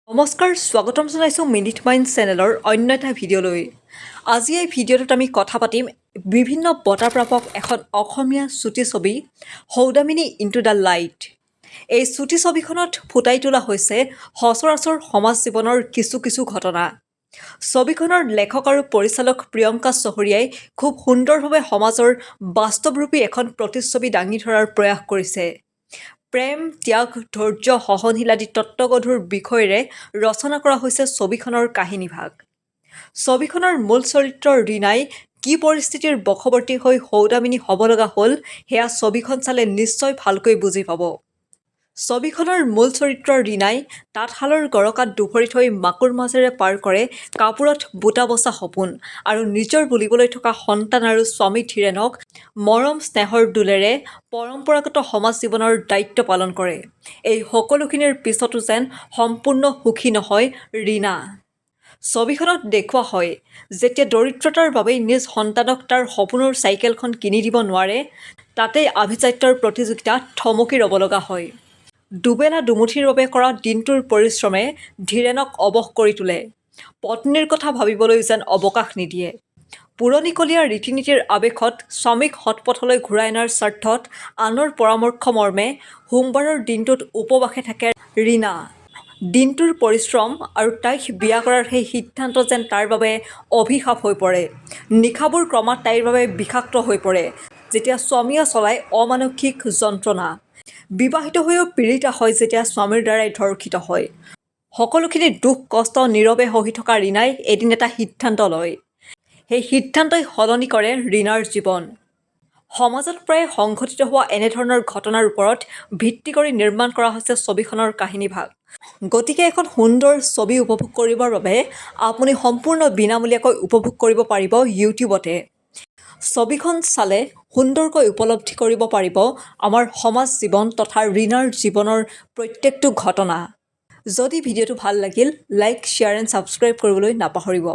নমস্কাৰ, স্বাগতম জনাইছোঁ মিনিট মাইণ্ড চেনেলৰ অন্য এটা ভিডিঅ'লৈ। আজি এই ভিডিঅ'টোত আমি কথা পাতিম বিভিন্ন বঁটাপ্ৰাপক এখন অসমীয়া চুটি ছবি সৌদামিনী ইনটু the light. এই চুটি ছবিখনত ফুটাই তোলা হৈছে সচৰাচৰ সমাজ জীৱনৰ কিছু কিছু ঘটনা। ছবিখনৰ লেখক আৰু পৰিচালক প্ৰিয়ংকা চহৰীয়াই খুব সুন্দৰভাৱে সমাজৰ বাস্তৱৰূপী এখন প্ৰতিচ্ছবি দাঙি ধৰাৰ প্ৰয়াস কৰিছে। প্ৰেম, ত্যাগ, ধৈৰ্য, সহনশীল আদি তত্ত্বগধুৰ বিষয়েৰে ৰচনা কৰা হৈছে ছবিখনৰ কাহিনীভাগ। ছবিখনৰ মূল চৰিত্ৰ ৰীণাই কি পৰিস্থিতিৰ বশৱৰ্তী হৈ সৌদামিনী হ'ব লগা হ'ল, সেয়া ছবিখন চালে নিশ্চয় ভালকৈ বুজি পাব। ছবিখনৰ মূল চৰিত্ৰ ৰীণাই তাঁতশালৰ গৰকাত দুভৰি থৈ মাকোৰ মাজেৰে পাৰ কৰে কাপোৰত বুটা বচা সপোন আৰু নিজৰ বুলিবলৈ থকা সন্তান আৰু স্বামী ধীৰেণক মৰম স্নেহৰ দোলেৰে পৰম্পৰাগত সমাজ জীৱনৰ দায়িত্ব পালন কৰে। এই সকলোখিনিৰ পিছতো যেন সম্পূৰ্ণ সুখী নহয় ৰীণা। ছবিখনত দেখুওৱা হয়, যেতিয়া দৰিদ্ৰতাৰ বাবেই নিজ সন্তানক তাৰ সপোনৰ চাইকেলখন কিনি দিব নোৱাৰে, তাতেই আভিজাত্যৰ প্ৰতিযোগিতা থমকি ৰ'ব লগা হয়। দুবেলা দুমুঠিৰ বাবে কৰা দিনটোৰ পৰিশ্ৰমে ধীৰেণক অৱশ কৰি তোলে, পত্নীৰ কথা ভাবিবলৈ যেন অৱকাশ নিদিয়ে। পুৰণিকলীয়া ৰীতি নীতিৰ আৱেশত স্বামীক সৎপথলৈ ঘূৰাই অনাৰ স্বাৰ্থত আনৰ পৰামৰ্শ মৰ্মে সোমবাৰৰ দিনটোত উপবাসে থাকে ৰীণা। দিনটোৰ পৰিশ্ৰম আৰু তাইক বিয়া কৰাৰ সেই সিদ্ধান্ত যেন তাৰ বাবে অভিশাপ হৈ পৰে। নিশাবোৰ ক্ৰমাৎ তাইৰ বাবে বিষাক্ত হৈ পৰে, যেতিয়া স্বামীয়ে চলায় অমানুষিক যন্ত্ৰণা। বিবাহিত হৈও পীড়িতা হয় যেতিয়া স্বামীৰ দ্বাৰাই ধৰ্ষিত হয়। সকলোখিনি দুখ কষ্ট নীৰৱে সহি থকা ৰীণাই এদিন এটা সিদ্ধান্ত লয়। সেই সিদ্ধান্তই সলনি কৰে ৰীণাৰ জীৱন। সমাজত প্ৰায়ে সংঘটিত হোৱা এনেধৰণৰ ঘটনাৰ ওপৰত ভিত্তি কৰি নিৰ্মাণ কৰা হৈছে ছবিখনৰ কাহিনীভাগ। গতিকে এখন সুন্দৰ ছবি উপভোগ কৰিবৰ বাবে আপুনি সম্পূৰ্ণ বিনামূলীয়াকৈ উপভোগ কৰিব পাৰিব ইউটিউবতে। ছবিখন চালে সুন্দৰকৈ উপলব্ধি কৰিব পাৰিব আমাৰ সমাজ জীৱন তথা ৰীণাৰ জীৱনৰ প্ৰত্যেকটো ঘটনা। যদি ভিডিঅ'টো ভাল লাগিল, লাইক, শ্বেয়াৰ এণ্ড ছাবস্ক্ৰাইব কৰিবলৈ নাপাহৰিব।